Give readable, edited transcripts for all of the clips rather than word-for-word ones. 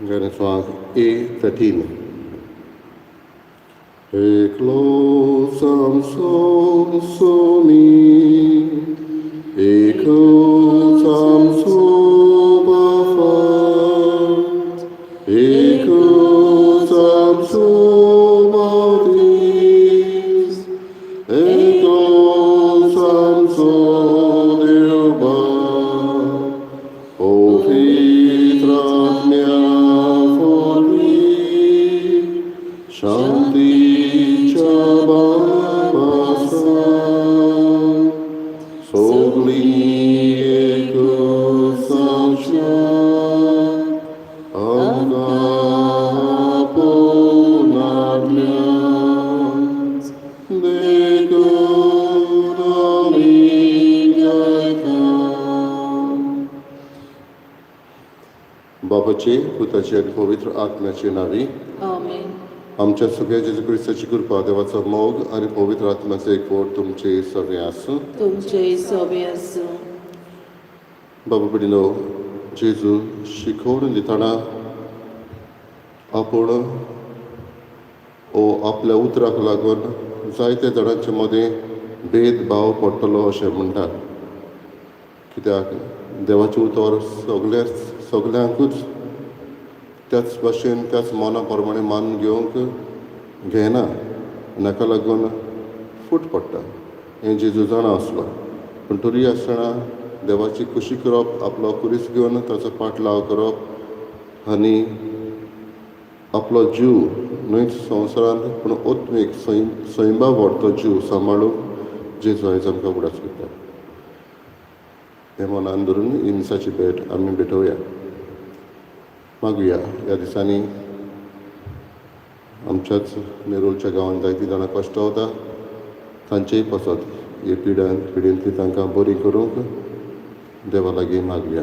Guidance A13. Eklo Samson Somi, Eklo Samson Bafat, Eklo Samson Bautis, Eklo Samson Dirba, O Fitrat mea formi, Shanti Chababasa, Sogli Ekusacha, Amka Ponadlia, Dekun Amin. बापाचे पुताचे आनी पवित्र आत्म्याचे नावी. आमेन. आमच्या सगळ्या जेजू क्रिस्ताची कृपा, देवाचो मोग आनी पवित्र आत्म्याचो एकवट तुमचे सगळे आसूं. तुमचे सोबे आसूं. बाबा भयणीनो, जेजू शिकोवन दितना आपूण ओ आपल्या उतराक लागून जायते जाणांचे मदें भेदभाव पडटलो अशें म्हणटात, कित्याक देवाचें उतर सगळे सगल्यांकूच त्याच भाशेन त्याच मना प्रमाणे मान घेवंक घेना आनी हाका लागून फूट पडटा हें जेजू जाणा आसलो. पूण तरी आसतना देवाची खुशी करप, आपलो खुरीस घेवन ताचो पाटलाव करप आनी आपलो जीव न्हय संवसारांत पूण आत्मीक सैम सैमा व्हरतो जीव सांबाळूंक जेजू आयज आमकां उगडास करता. हें मनान धरून ही मिसाची भेट आमी भेटोवया. मागुया, ह्या दिसांनी आमच्याच नेरुलच्या गांवांत जायतीं जाणां कश्ट वता, तांचेय पासत हे पिड्यान पिडेंतली तांकां बरी करूंक देवा लागीं मागया.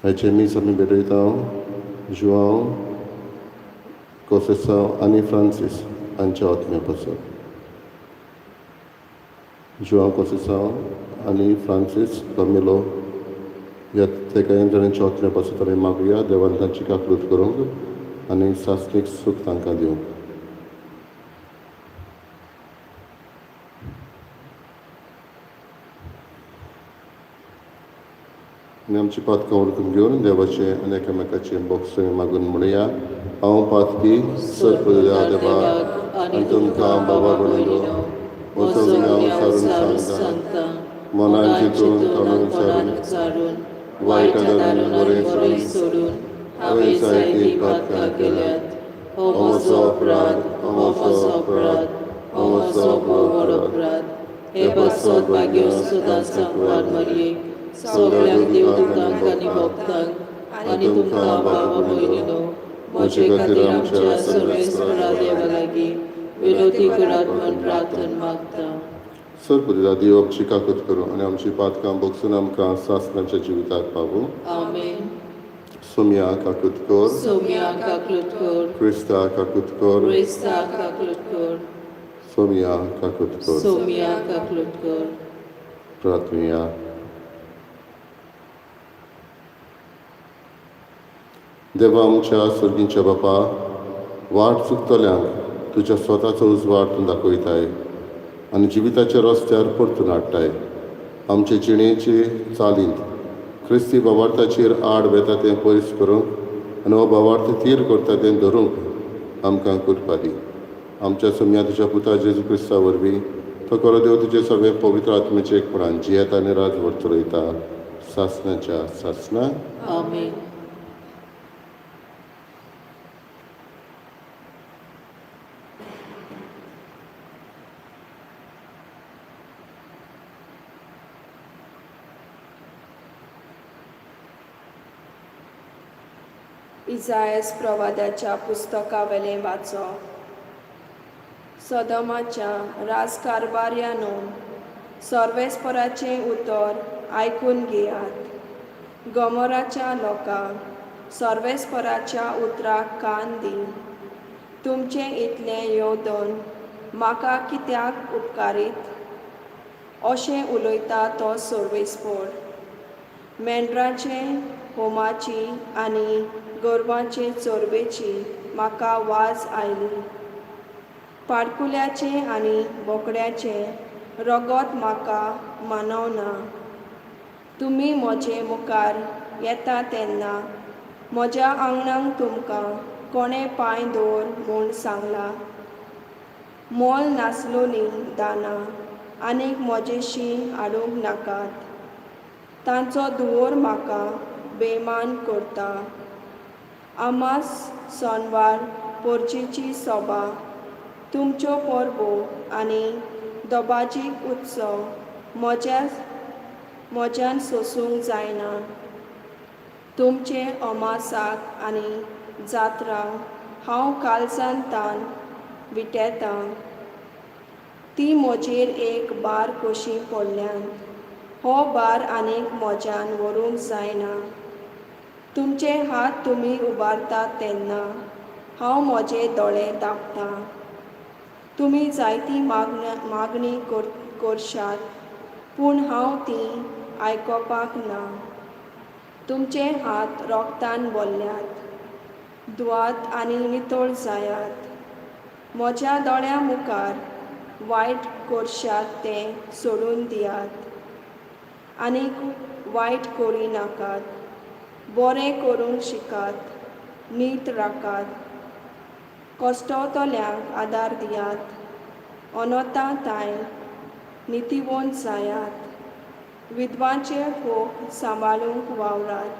हाचें मीस आमी भेटयता हांव जुआंव कोसेसांव आनी फ्रांसीस हांच्या आत्म्या पासत. जुआंव कोसेसांव आनी फ्रांसीस कमिलो ह्या तेगांय जाणांच्या आत्म्या पासत आमी मागुया, देवान तांची काकळूत करूंक आनी सासणीक सूख तांकां दिवंक. आनी आमची पातकां वळखून घेवन देवाचें आनी एकामेकाचें बोगसणें मागून म्हणुया. हांव पातकी सर्व देवा आनी तुमकां बाबा भयणीनो, म्हजो गुन्यांव सारून सांगता, मनान चिंतून तोंडान सारून वायट आदारून बरें सोडून हांवें जायतीं पातकां केल्यात. हो म्हजो अपराध, हो म्हजो अपराध, हो म्हजो भोव व्हड अपराध. हे पासत भाग्यवस्त सांकवार मरयेक, सगळ्यांक देवदूतांक आनी भक्तांक आनी तुमकां बाबा भयणीनो, म्हजे खातीर आमच्या सर्वेस्परा देवा लागीं विनोती करात म्हूण प्रार्थना मागता. सर्व देव आमची काकूत करूं आनी आमची पातकां भोगसून आमकां सासणाच्या जिविताक पावूं. आमेन. सोमया काकूत कर. सोम्या काकलूत कर. क्रिस्ता काकूत कर. क्रिस्ता काकलूत कर. सोमया काकूत कर. सोम्या काकलूत कर. प्रार्थनुया. देवा आमच्या सर्गींच्या बापा, वाट चुकतल्यांक तुज्या स्वताचो उजवाड तूं दाखयताय आनी जिविताच्या रस्त्यार परतून हाडटाय. आमचे जिणेचे चालींत क्रिस्ती भावार्थाचेर आड वेता तें पयस करूंक आनी हो भावार्थ थीर करता तें धरूंक आमकां कृपा दी. आमच्या सोम्या तुज्या पुता जेजू क्रिस्ता वरवीं, तो खरो देव तुजे सगळे पवित्र आत्म्याचे एकपणान जियेता आनी राजवट चलयता सासणाच्या सासणा. आमेन. इजायस प्रवादाच्या पुस्तकावेलें वाचप. सदमाच्या राजकारभार्यानो, सर्वेस्पराचें उतर आयकून घेयात. गमोराच्या लोकांक सर्वेस्पराच्या उतराक कान दी. तुमचें इतलें येवदन म्हाका कित्याक उपकारीत, अशें उलयता तो सर्वेस्पर. मेंढराचें होमाची आनी गोरवांचे चोरबेची म्हाका वाज आयली. पाडकुल्याचें आनी बोकड्याचें रगत म्हाका मानवना. तुमी म्हजे मुखार येता तेन्ना म्हज्या आंगणाक तुमकां कोणें पांय दवर म्हूण सांगलां? मोल नासलोलीं दानां आनीक म्हजेशी हाडूंक नाकात. तांचो धुंवोर म्हाका बेमान करता. अमास सनवार पोरचेची सोबा तुमच्यो परबो आनी दबाजीक उत्सव म्हज्यान सोसूंक जायना. तुमचे अमासाक आनी जात्रा हांव काळजान तान विटेतां. ती म्हजेर एक बार कशी पडल्यान. हो बार आनीक म्हज्यान व्हरूंक जायना. तुमचे हात तुमी उबारतात तेन्ना हांव म्हजे दोळे धांपतां. तुमी जायती मागणी करशात पूण हांव ती आयकोपाक ना. तुमचे हात रोगतान भरल्यात. धुवात आनी नितळ जायात. म्हज्या दोळ्यां मुखार वायट करशात तें सोडून दियात. आनीक वायट करिनाकात. बरें करूंक शिकात. नीत राखात. कश्टवतल्यांक आदार दियात. अनोता ताय नितीवंत जायात. विधवांचे फोक सांबाळूंक वावरात.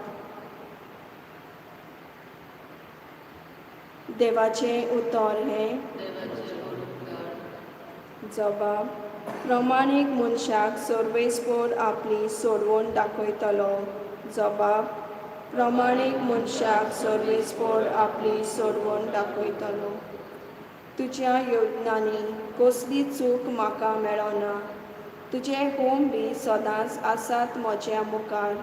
देवाचें उतर हें. जबाब. प्रमाणीक मनशाक सर्वेस्पोर आपली सोडवण दाखयतलो. जबाब. प्रमाणीक मनशाक सर्वेस्पोर आपली सोडवण दाखयतलो. तुज्या योजनांनी कसली चूक म्हाका मेळना. तुजे होम बी सदांच आसात म्हज्या मुखार.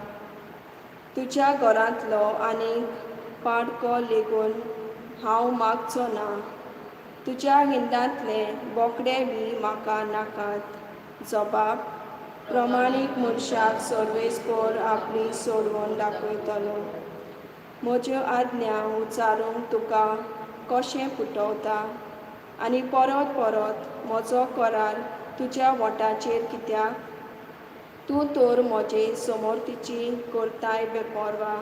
तुज्या घरांतलो आनीक पाडको लेगून हांव मागचो ना. तुज्या हिंदांतले बोकडे बी म्हाका नाकात. जबाब. प्रमाणीक मनशाक सर्वेस्पोर आपली सोडवण दाखयतलो. म्हज्यो आज्ञा उच्चारूंक तुका कशें पुटवता आनी परत परत म्हजो करार तुज्या वोंटाचेर कित्याक? तूं तर म्हजे समोरतीची करताय बेपर्वा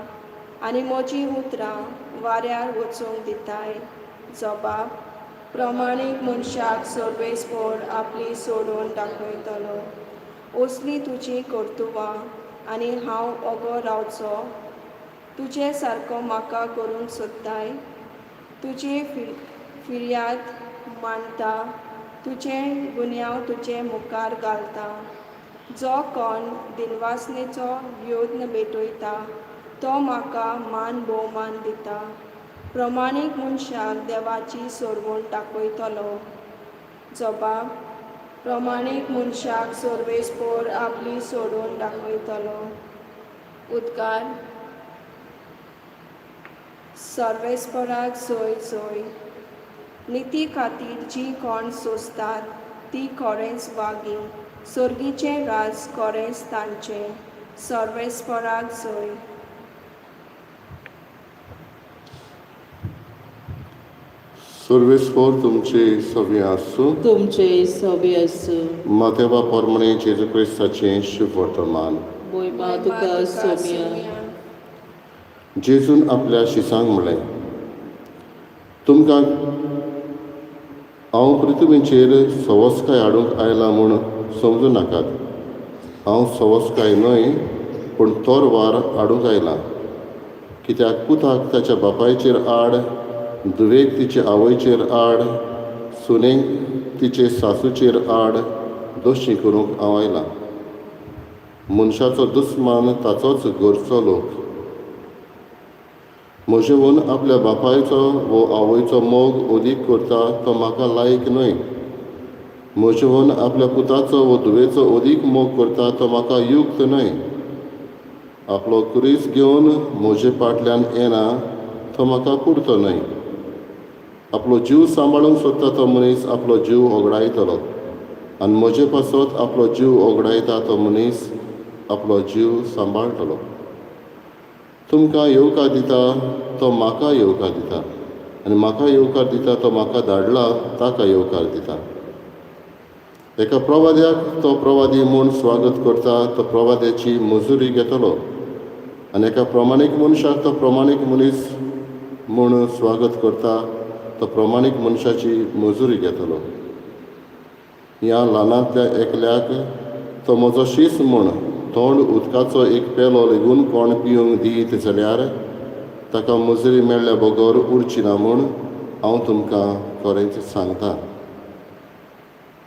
आनी म्हजीं उतरां वाऱ्यार वचूंक दिताय. जबाब. प्रमाणीक मनशाक सर्वेस्पोर आपली सोडून दाखयतलो. असलीं तुजीं कर्तुबां आनी हांव ओगो रावचो? तुजे सारको म्हाका करूंक सोदताय? तुजी फिर्याद मांडटा. तुजे गुन्यांव तुजे मुखार घालता. जो कोण दिनवासनेचो यत्न भेटयता तो म्हाका मान भोवमान दिता. प्रमाणीक मनशाक देवाची सोडवण दाखयतलो. जबाब. प्रमाणीक मनशाक सर्वेस्पोर आपली सोडून दाखयतलो. उद्गार. सर्वेस्पराक सोय सोय. निती खातीर जीं कोण सोंसतात तीं खरेंच वागी. सर्गीचें राज खरेंच तांचें. सर्वेस्पराक जय. सर्वेस्पोर तुमचे सवी आसूं. तुमचे सवे आसूं. मातेवा पोरमणे जेजू क्रिस्ताचें शुभ वर्तमान. मोहिमा तुका सोम्या. जेजून आपल्या शिसांक म्हणलें, तुमकां हांव पृथ्वीचेर सवस्काय हाडूंक आयलां म्हूण समजूं नाकात. हांव सवस्काय न्हय पूण तोरवार हाडूंक आयलां. कित्याक पुताक ताच्या बापायचेर आड, धुवेक तिचे आवयचेर आड, सुनेक तिचे सासूचेर आड दोशी करूंक हांव आयलां. मनशाचो दुस्मान ताचोच घरचो लोक. म्हजेहून आपल्या बापायचो वो आवयचो मोग अदीक करता तो म्हाका लायक न्हय. म्हजेहून आपल्या पुताचो वो धुवेचो अदीक मोग करता तो म्हाका युक्त न्हय. आपलो कुरीस घेवन म्हजे फाटल्यान येना तो म्हाका पुरतो न्हय. आपलो जीव सांबाळूंक सोदता तो मनीस आपलो जीव ओगडायतलो आनी म्हजे पासत आपलो जीव ओगडायता तो मनीस आपलो जीव सांबाळटलो. तुमकां येवकार दिता तो म्हाका येवकार दिता आनी म्हाका येवकार दिता तो म्हाका धाडला ताका येवकार दिता. एका प्रवाद्याक तो प्रवादी म्हूण स्वागत करता तो प्रवाद्याची मजुरी घेतलो आनी एका प्रमाणीक मनशाक तो प्रमाणीक मनीस म्हूण स्वागत करता तो प्रमाणीक मनशाची मजुरी घेतलो. ह्या ल्हानांतल्या एकल्याक तो म्हजो शीस म्हूण थंड उदकाचो एक पेलो लेगून कोण पिवंक दीत जाल्यार ताका मजुरी मेळ्ळ्या बगर उरची ना म्हूण हांव तुमकां खरेंच सांगता.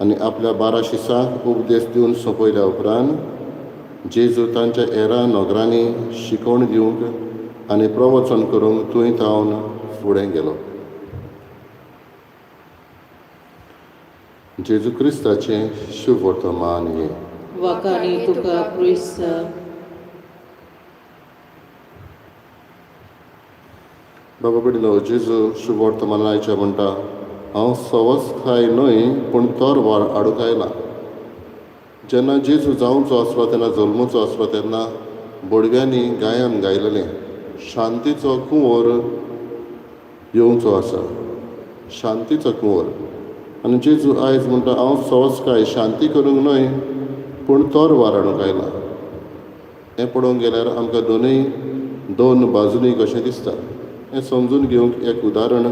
आनी आपल्या 12 शिसांक उपदेश दिवन सोंपयल्या उपरांत जेजू तांच्या हेरां नगरांनी शिकवण दिवंक आनी प्रवचन करूंक थंय थावन फुडें गेलो. जेजू क्रिस्ताचें शुभवर्तमान हें. वाखाणी तुका क्रिस्ता. बाबा भयणीनो, जेजू शुभवर्तमान आयच्या म्हणटा, हांव सवसकाय न्हय पूण तरवार हाडूंक आयला. जेन्ना जेजू जावचो आसलो तेन्ना, जल्मचो आसलो तेन्ना बोडव्यांनी गायन गायलेलें, शांतीचो कुंवर येवचो आसा, शांतीचो कुंवर. आनी जेजू आयज म्हणटा, हांव सवसकाय शांती करूंक न्हय पूण तरवार हाडूंक आयला. हें पळोवंक गेल्यार आमकां दोनूय दोन बाजूनी कशें दिसता. हें समजून घेवंक एक उदाहरण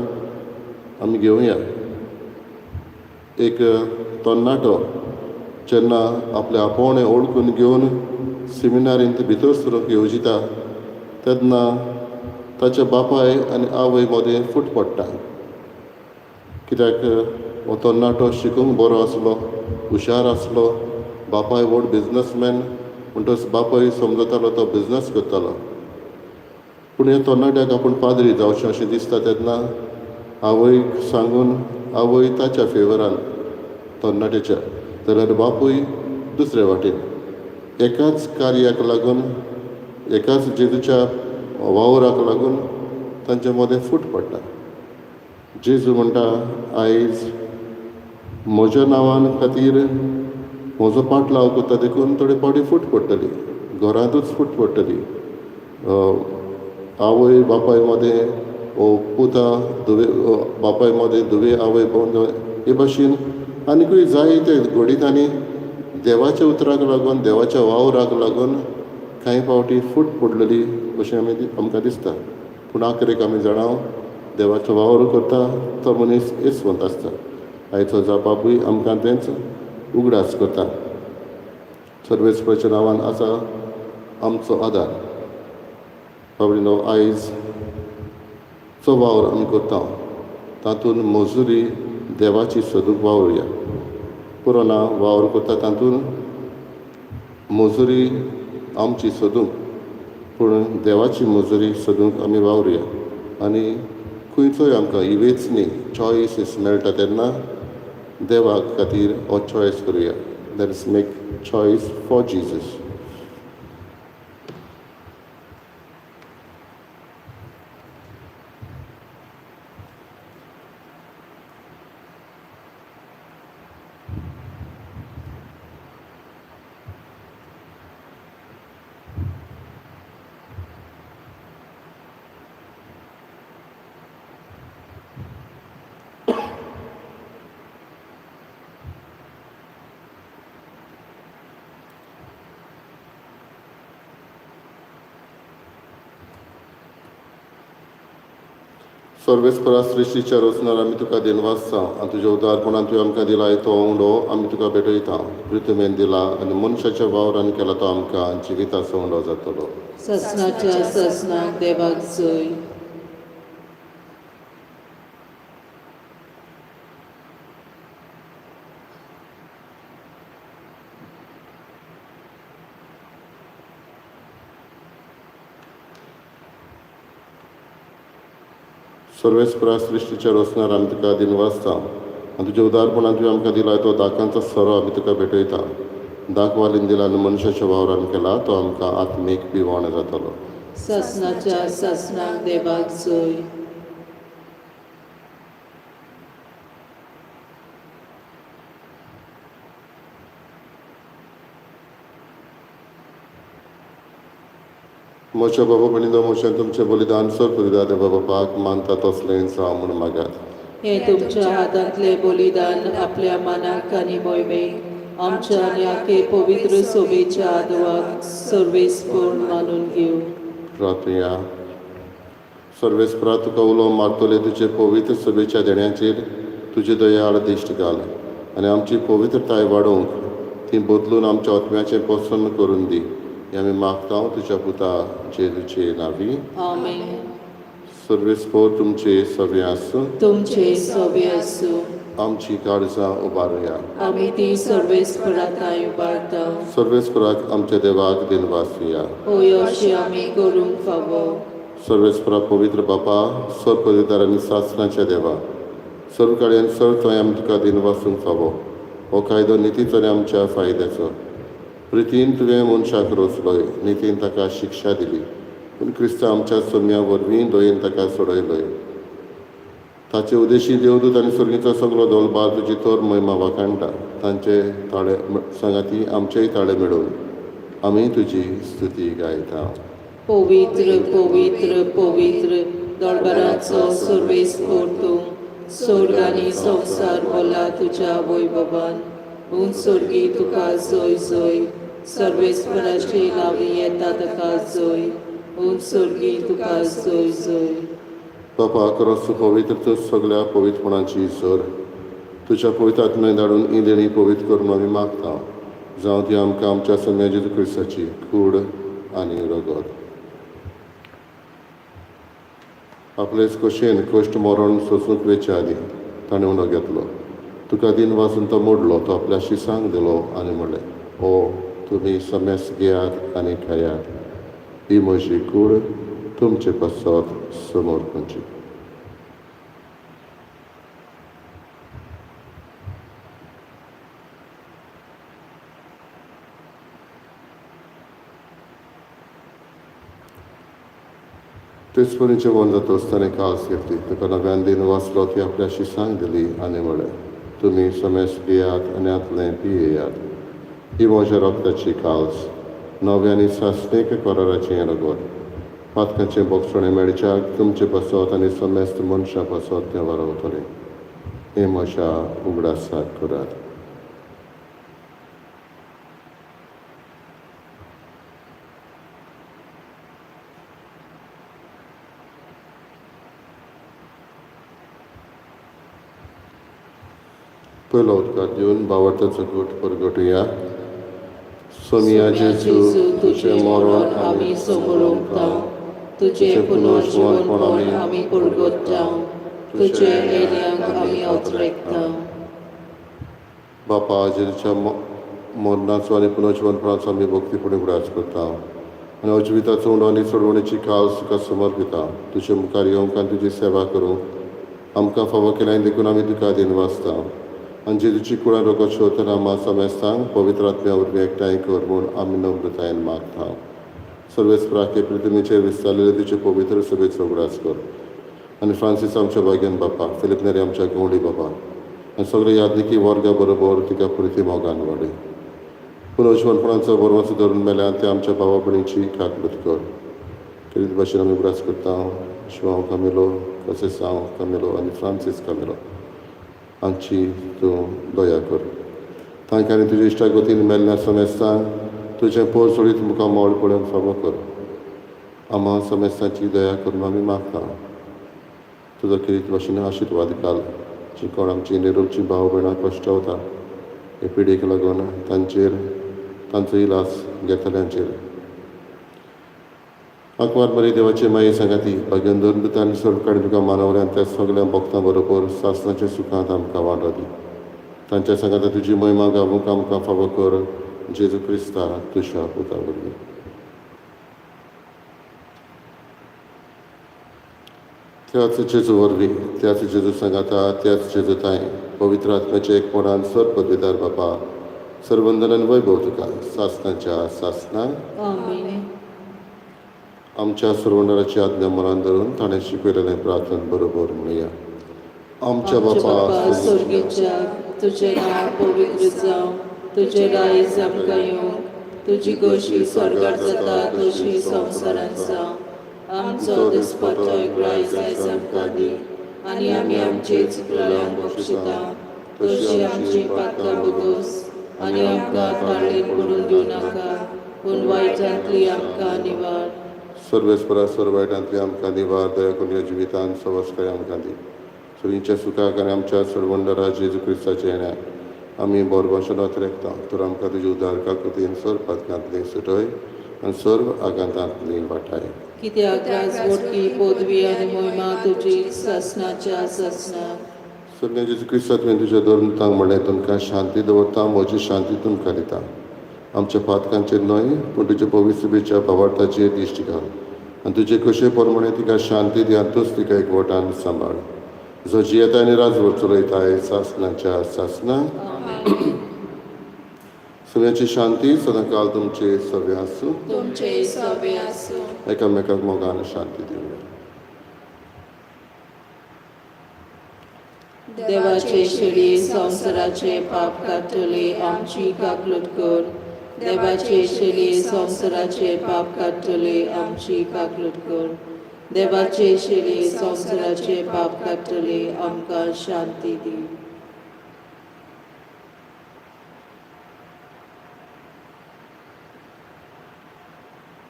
आमी घेवया. एक तरणाटो जेन्ना आपलें आपोवणें ओळखून घेवन सिमिनारींत भितर सरूंक येवजिता तेन्ना ताच्या बापाय आनी आवय मदें फूट पडटा. कित्याक हो तरणाटो शिकूंक बरो आसलो, हुशार आसलो, बापाय व्हड बिजनसमॅन म्हणटच बापाय समजतालो तो बिजनस करतालो. पूण ह्या तरणाट्याक आपूण पाद्री जावचें अशें दिसता तेन्ना आवयक सांगून आवय ताच्या फेवरान तरणाट्याच्या, जाल्यार बापूय दुसरे वाटेन. एकाच कार्याक लागून, एकाच जेजूच्या वावराक लागून तांचे मदें फूट पडटा. जेजू म्हणटा, आयज म्हज्या नांवान खातीर म्हजो पाटलाव करता देखून थोडे फावटी फूट पडटली, घरांतूच फूट पडटली. आवय बापाय मदें ओ पुता धुवे, बापाय मदें धुवे आवय बापूय हे भाशेन आनीकूय जायते घडितांनी देवाच्या उतराक लागून, देवाच्या वावराक लागून कांय फावटी फूट पडलेली अशें आमी आमकां दिसता. पूण आखरेक आमी जाणा देवाचो वावर करता तो मनीस येसवंत आसता. आयचो जापापूय आमकां तेंच उगडास करता. सर्वेस्पराच्या नांवान आसा आमचो आदार. बाबडीनो, आयज जो वावर आमी करता तातूंत मजुरी देवाची सदूक वावरुया. पुरो ना वावर करता तातूंत मजुरी आमची सोदूंक, पूण देवाची मजुरी सोदूंक आमी वावरुया. आनी खंयचोय आमकां इवेचनी चॉयसीस मेळटा तेन्ना देवा खातीर हो चॉयस करुया. Let us make choice for Jesus. सर्वेस्परा सृश्टीच्या रचणार आमी तुका दिनवासता आनी तुज्या उदारपणान तुवें आमकां दिला तो उंडो आमी तुका भेटयता. पृथ्वीन दिला आनी मनशाच्या वावरान केला तो आमकां जिविताचो उंडो जातलो. ससनाच्या ससनाक देवाक जय. सर्वेस्परा सृश्टीच्या रचणार आमी तुका दिनवासता आनी तुज्या उदारपणान तुवें आमकां दिला तो दाकांचो सरो आमी तुका भेटयता. दाखवालीन दिला आनी मनशाच्या वावरान केला तो आमकां आत्मीक पिवण जातलो. ससनाच्या ससनाक देवाक जय. म्हज्या बाबा भयणीनो, म्हज्यान तुमचें बलिदान सर पुरिदा देवा बापाक मानता तसलें जावं म्हूण मागात. हे तुमच्या हातांतले बलिदान आपल्या मनाक आनी मोहिमेक आमच्या आनी आखे पवित्र सोबेच्या आदवाक सर्वेस्पूर्ण मानून घेवं. प्रार्थया. सर्वेस्परा, तुका उलो मारतले तुजे पवित्र सभेच्या देण्याचेर तुजे दयाळ दिश्ट घाल आनी आमची पवित्रताय वाडोवंक ती बदलून आमच्या आत्म्याचें प्रसन्न करून दी. हें आमी मागता तुज्या पुता जेजूचे नांवी. आमेन. सर्वेस्पर तुमचे सगळें आसूं. तुमचे सोबे आसूं. आमची काळजां उबारुया. आमी ती सर्वेस्पराताय उबारता. सर्वेस्पराक आमच्या देवाक दिनवासुया. होय, अशें आमी करूंक फावो. सर्वेस्परा, पवित्र बापा, सर पवित्र आनी सासणाच्या देवा, सर्व काळयान सर थंय आमी तुका दिनवासूंक फावो. हो कायदो नितीचो आनी आमच्या फायद्याचो. प्रितीन तुवें मनशाक रोचलोय, नितीन ताका शिक्षा दिली, पूण क्रिस्तांव आमच्या सोम्या वरवीं दयेन ताका सोडयलोय. ताचे उदेशी देवदूत आनी सर्गीचो सगलो दोलबार तुजी थोर महिमा वाखाणटा. तांचे ताळे सांगाती आमचेय ताळे मेळून आमी तुजी स्तुती गायता. पवित्र, पवित्र, पवित्र, दळबराचो सर्वेस्पर तूं. स्वर्ग आनी संवसार भरला तुज्या वैभवान. उंच स्वर्गी तुका जय जय. सर्वेस्पराचे नांवी येता ताका जय. उंच स्वर्गी तुका जय जय. बापा, खरोच पवित्र तूं, सगळ्या पवित्रपणाची सर. तुज्या पवित्र आत्म्याक धाडून ही देणी पवित्र करून आमी मागता, जावं ती आमकां आमच्या सोम्या जेजू क्रिस्ताची कूड आनी रगत. आपलेच खोशयेन कश्ट मरण सोसूंक वेचे आदीं ताणें उणो घेतलो, तुका दिन वाचून तो मोडलो, तो आपल्या शिसांक दिलो आनी म्हणलें, ओ तुमी समेस घेयात आनी खायात. ही म्हजी कूड तुमचे पासत समर्पणची. तेच परी जेवण जातच ताणें कास घेतली, ताका नव्यान दिन वाचलो, ती आपल्या शिसांक दिली आनी म्हणलें, तुमी समेस घेयात आनी हातलें पियेयात. ही म्हज्या रक्ताची काल्स, नव्या आनी सासणीक कराराचें रगत. पातकांचें बोगसणें मेळच्याक तुमचे पासत आनी समेस्त मनशां पासत तें वारवतलें. हें म्हज्या उगडासाक करात. पयलो उदकार दिवन भावार्थाचो गूट परगटुया. सोमिया जेजू, तुजें मरण आमी समरोवता, तुजें पुनर्जीवनपण आमी परगट्टा, तुजे येण्यांक आमी अत्रेकता. बापा, जेजूच्या मरणाचो आनी पुनर्जीवनपणाचो आमी भक्तीपणी उगडास करता आनी अजिविताचो उंडो आनी सोडवणेची काल तुका समर्पिता. तुजे मुखार येवंक आनी तुजी सेवा करूंक आमकां फावो केल्या देखून आमी तुका दिनवासता. आनी जेजूची कुळां रोगत शोधतना आमा समेस्तांक पवित्र आत्म्या वरवीं एकठांय कर म्हूण आमी नम्रतायेन मागता. सर्वेस्पराके पृथ्वीचेर विस्तारलेले तुजे पवित्र सभेचो उगडास कर आनी फ्रांसीस आमच्या भाग्यान बापा, फिलीप नेरी आमच्या गवळी बाबा आनी सगळे यादनिकी वर्गा बरोबर तिका पुरती मोगान वाडय. पुनर्जीवनपणाचो बरवाचो धरून मेल्यान ते आमच्या भावा भयणीची काकळूत कर. करीत भाशेन आमी उगडास करता शिवांव कामेलो, कसेसांव कामेलो आनी फ्रांसीस कामेलो हांची तूं दया कर. तांकां आनी तुज्या इश्टागतीन मेल्ल्या समेस्तांक तुजें पोर सोडीत मुखार मोळ पळोवन फावो कर. आमा समेस्तांची दया करून आमी मागता. तुजो किरीत भाशेन आशिर्वाद घाल जी कोण आमची निरोपची भाव भयणां कश्टवता हे पिडीक लागून तांचेर तांचो इलाज घेतल्यांचेर. आंकवार मरी देवाचे माये सांगाती भाग्यान धरून आनी सर्व काडून तुका मानवल्यान त्या सगळ्या भक्तां बरोबर सासणाच्या सुखांत आमकां वांटो दी. तांच्या सांगाता तुजी महिमा गावूंक आमकां फावो कर, जेजू क्रिस्ता तुज्या पुता वरवीं. त्याच जेजू वरवीं, त्याच जेजू सांगाता, त्याच जेजू तांय पवित्र आत्म्याचे एकपणान सर पदवीदार बापा, सर्वंदन वैभव तुका सासणाच्या सासणाक. आमेन. आमच्या सर्वंडराची आज्ञा मनान धरून ताणें शिकयलेलें प्रार्थन बरोबर म्हणुया. आमच्या बापा स्वर्गीच्या, तुजें नांव पवित्र जावं, तुजें रायज आमकां येवं, तुजी गोशी स्वर्गार जाता तशी संवसारांत जावं. आमचो दिसपट्टो ग्रायज आयज आमकां दी आनी आमी आमचे चुकलेल्यांक बक्षिता तशी आमची पातकां बुदोस आनी आमकां ताळेन पडून दिवं नाका, पूण वायटांतली आमकां निवार. सर्वेस्परा सर्व वायटांतली आमकां निवार. दया करून ह्या जिवितान सवस्काय आमकां दी. सगळींच्या सुखाक आनी आमच्या सर्वंडरा जेजू क्रिस्ताच्या येण्याक आमी बोरभाशणांत रेखता. तर आमकां तुजी उदार काकुतीन सर्व पातकांतली सुटय आनी सर्व आघातांतली वाटाय. कित्याक राजवटकी पदवी आनी मोहिमा तुजी सासणाच्या सासणाक. सगळ्या जेजू क्रिस्ता, तुवें तुज्या धर्मतांक म्हणलें, तुमकां शांती दवरता, म्हजी शांती तुमकां दिता. आमच्या पातकांचेर न्हय, पूण तुज्या पवित्रबेच्या भावार्थाचेर दिश्टी घाल आनी तुजे कशे प्रमाणे तिका शांती दी आनी तूंच तिका एकवटान सांबाळ, जो जियेता आनी राजवट चलयताय सासणाच्या सासणां. सगळ्यांची शांती सदांकाल तुमचे सगळे आसूं. तुमचे सवे आसूं. एकामेकाक मोगान शांती दिवया. देवाचे शेळये, संवसाराचे पाप काडटले, आमची काकलूट कर. देवाचे शेळये, संवसाराचे पाप काडटले, आमची काकलूट कर. देवाचे शेळये, संवसाराचे पाप काडटले, आमकां शांती दी.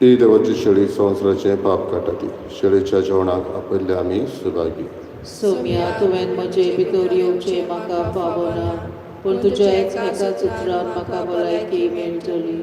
ही देवाची शेळी, संवसाराचें पाप काडटा ती. शेळीच्या जेवणाक आपयल्ले आमी सुभागी. सोम्या, तुवें म्हजे भितर येवचें म्हाका फावना, पूण तुज्या एकाच उतरान म्हाका भलायकी मेळटली.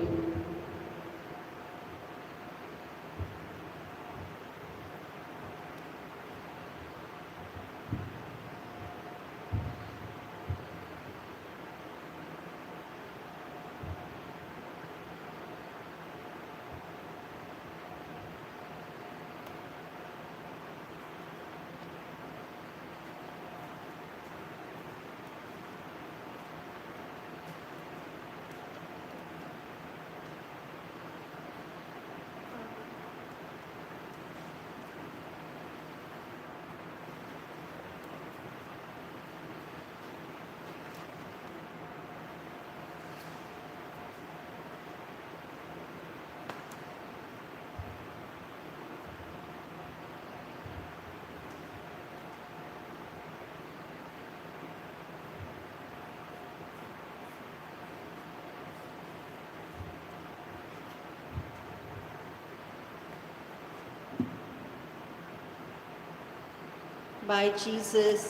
My Jesus,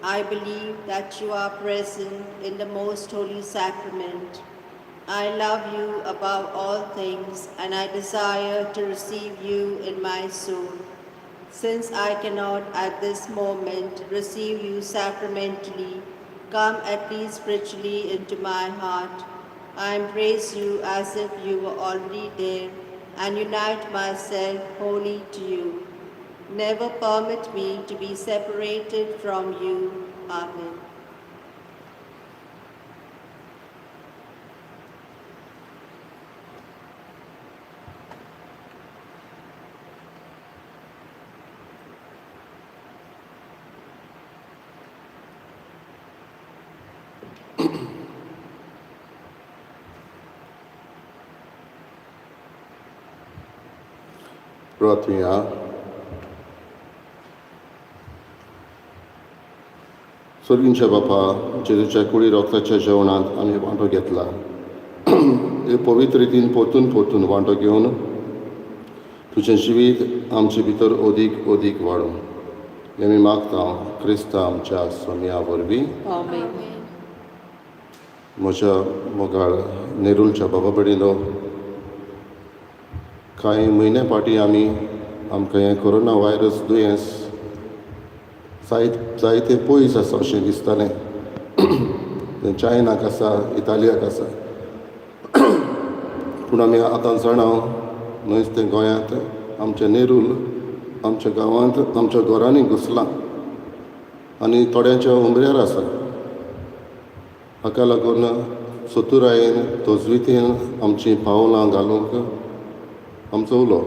I believe that you are present in the most holy sacrament. I love you above all things, and I desire to receive you in my soul. Since I cannot at this moment receive you sacramentally, come at least spiritually into my heart. I embrace you as if you were already there and unite myself wholly to you. Never permit me to be separated from you. Amen. प्रार्थुया. सर्गींच्या बापा, जेजूच्या कुडी रोगताच्या जेवणांत आमी वांटो घेतला. हे पवित्र रितीन परतून परतून वांटो घेवन तुजें जिवीत आमचे भितर अदीक अदीक वाडूं हें आमी मागता, क्रिस्ता आमच्या सोमया वरवीं. आमेन. म्हज्या मोगाळ नेरुलच्या बाबा भयणीनो, कांय म्हयन्या फाटीं आमी आमकां हें कोरोना व्हायरस दुयेंस जायत जायते पयस आसा अशें दिसतालें. तें चायनाक आसा, इतालियाक आसा, पूण आमी आतां जाणा न्हयच, तें गोंयांत, आमच्या नेरूल, आमच्या गांवांत, आमच्या घरांनी घुसलां आनी थोड्यांच्या उमऱ्यार आसा. हाका लागून चतुरायेन, तजवितेन आमचीं पावलां घालूंक आमचो उलो.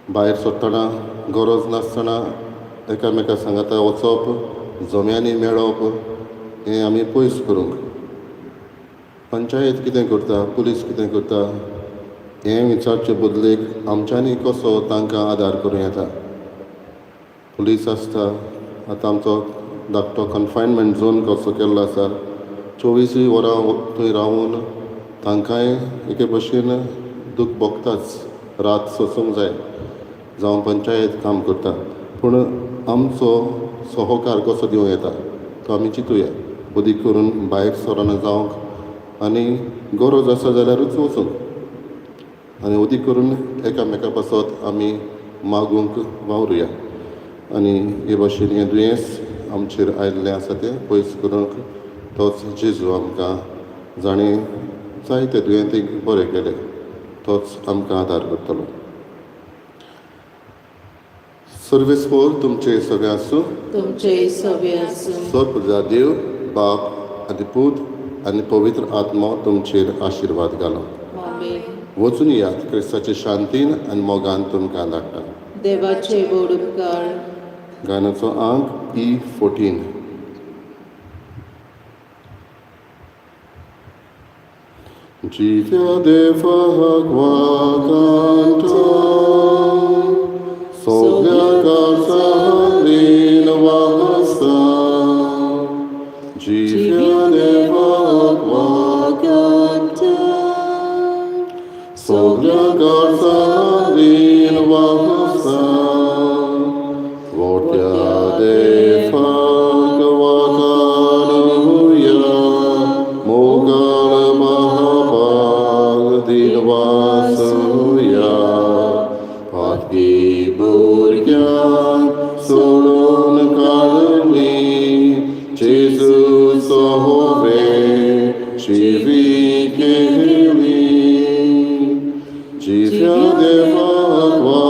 भायर सरतना गरज नासतना एकामेका सांगाता वचप, जम्यांनी मेळप हें आमी पयस करूंक. पंचायत कितें करता, पुलीस कितें करता हें विचारचे बदलेक आमच्यांनी कसो तांकां आदार करूं येता. पुलीस आसता, आतां आमचो धाकटो कन्फायनमेंट झोन कसो केल्लो आसा, 24 वरां थंय रावून तांकांय एके भशेन दूख भोगताच, रात सोसूंक जाय. जावं पंचायत काम करता, पूण आमचो सहकार कसो दिवं येता तो आमी चिंतुया. अदीक करून भायर सरना जावंक आनी गरज आसा जाल्यारूच वचूंक, आनी अदीक करून एकामेका पासत आमी मागूंक वावरुया. आनी हे भशेन हें दुयेंस आमचेर आयिल्लें आसा तें पयस करूंक तोच जेजू आमकां, जाणें जायते दुयेंतीक बरें केलें, तोच आमकां आदार करतलो. सर्वेस्पोर तुमचे सगळें आसूं, तुमचे सगळे आसूं. सर्व देव बाप आनी पूत आनी पवित्र आत्मो तुमचेर आशिर्वाद घालो. आमेन. वचून यात, क्रिस्ताचे शांतीन आनी मोगान तुमकां धाडटा. देवाचे व्हड उपकार. गाण्याचो आंक E14. जिव्या देवाक वागांता, सगळ्या काळजान वासा. जिव्या देवाक वागांता, सगळ्या काळजान वासा. वोट्या देवाक वागानुया, मोगाळ महाभाग दिनवासुया. पातकी भुरग्यांक सोडून काडली, जेजू सोवे शिवी केली. जिव्या देवाक.